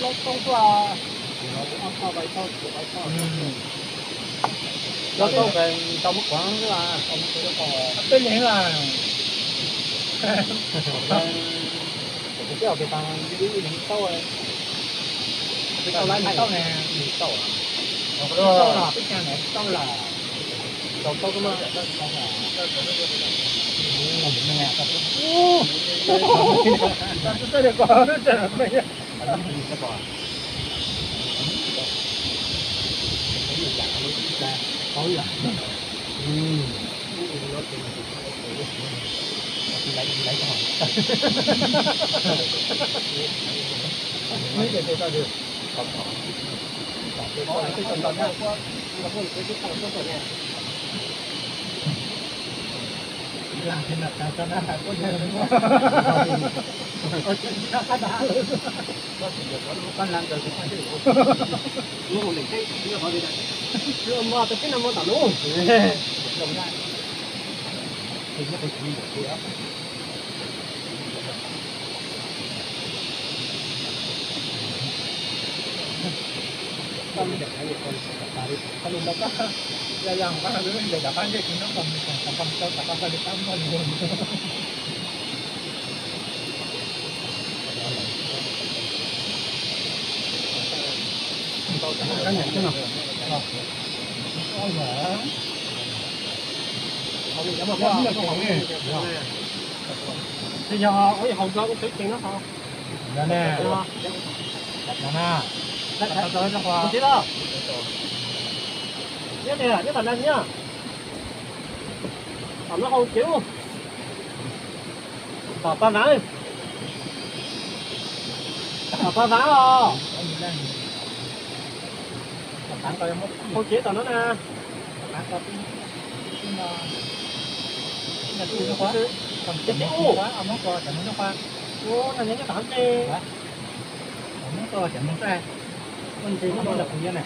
Plaub tauj tuaj. Plaub tauj, tau muab kuav xwb as. Peb leeg as. Kuv twb tias peb leeg tauj, peb tauj lab tauj ne, tauj, peb tauj los peb xyaa na tauj los. Tau tauj koj mas. Twb yog ua hauv nkaus twb tseem no hov. Yog ne. Yog na. Tib tib tib tom na nyiaj. Tom no hau kev ub. Tom pab vav. Tom pab vav os. Hau kev tom no na. Tib tib ub. Ua no nyob nyob tom ntej. Los li, tag kiv no.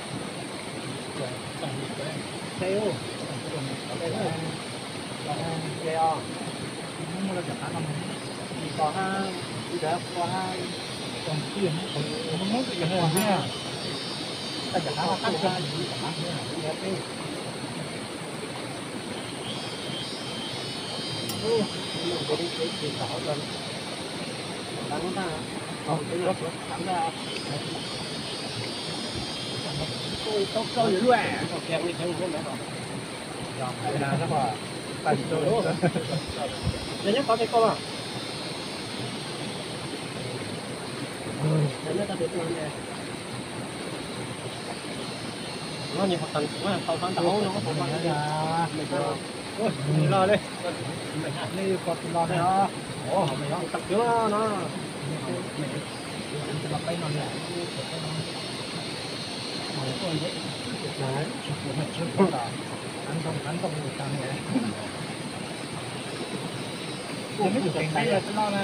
Cov mus ces ple cem ne.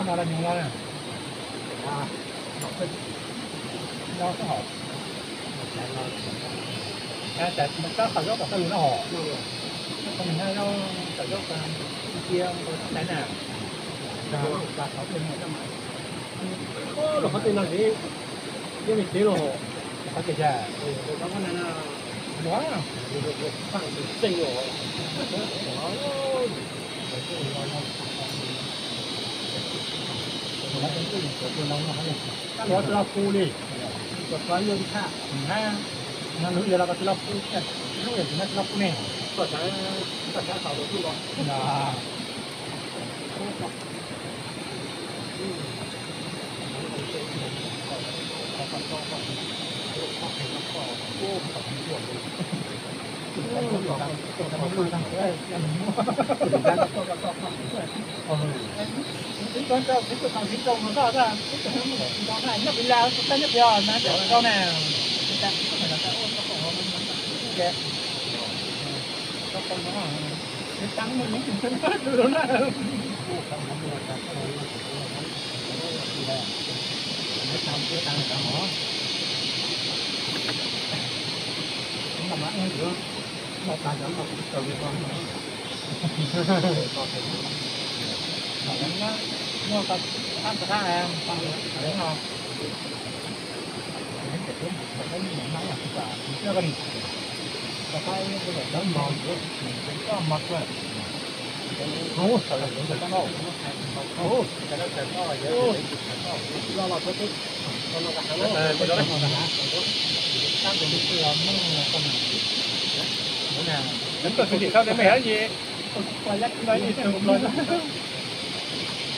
No los nyuj los. Los xwb hos. Tsab qhov zaub tom toj lus no hos. Toj lus no zaub tom zaub cia nkaus txhob tais na. Los qhov twg no ntxiv, yeej me kev los qhov twg cas. Los, tseej los. Kab los tsis los pub li. Kab los tsis los pub li. No lub yog los tsis los pub thiab, lub yog tsis no tsis los pub ne. Koj sav, koj sav tau tus tub los.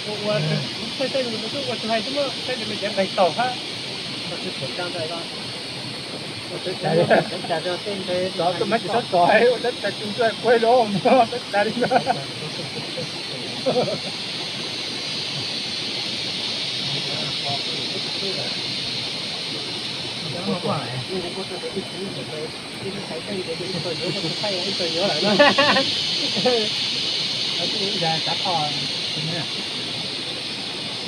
Ua tej tej ua tus hais twb muaj tej me cov nqaij taum hab. Cov tuaj mas tsis txhob txog ua tab txhais tus tuaj kuv los tab txhais li.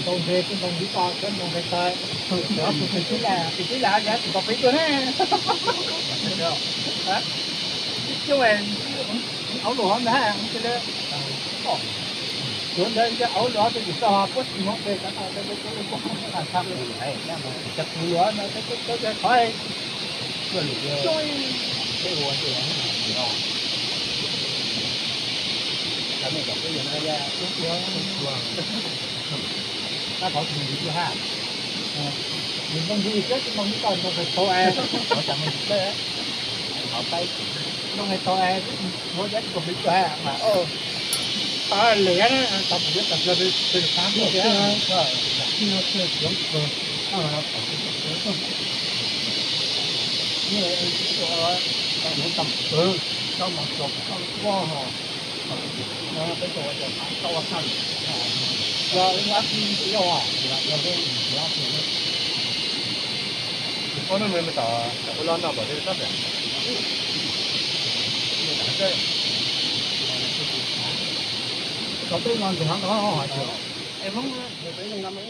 Ntoo ntses kuj ntoo ib tog, ntoo ntses tog, tus tib lam, tus tib lam ntawd tus tau peb tuaj ne. Coob, aub luam ntag, yuav ntawd aub luam tej tus txog puab tsis hmoov pes, cov kuv luam no qhov nws ntoo ntsis thiab tsis ntoo ntsis tau ntoo qes tau es, ntoo qes tau es, ntoo qes tau es, ntoo qes tau es, lwm tau kuv yuav tau pes lwm qab thiab. Cov peb no ntawm no no hais tias, peb no no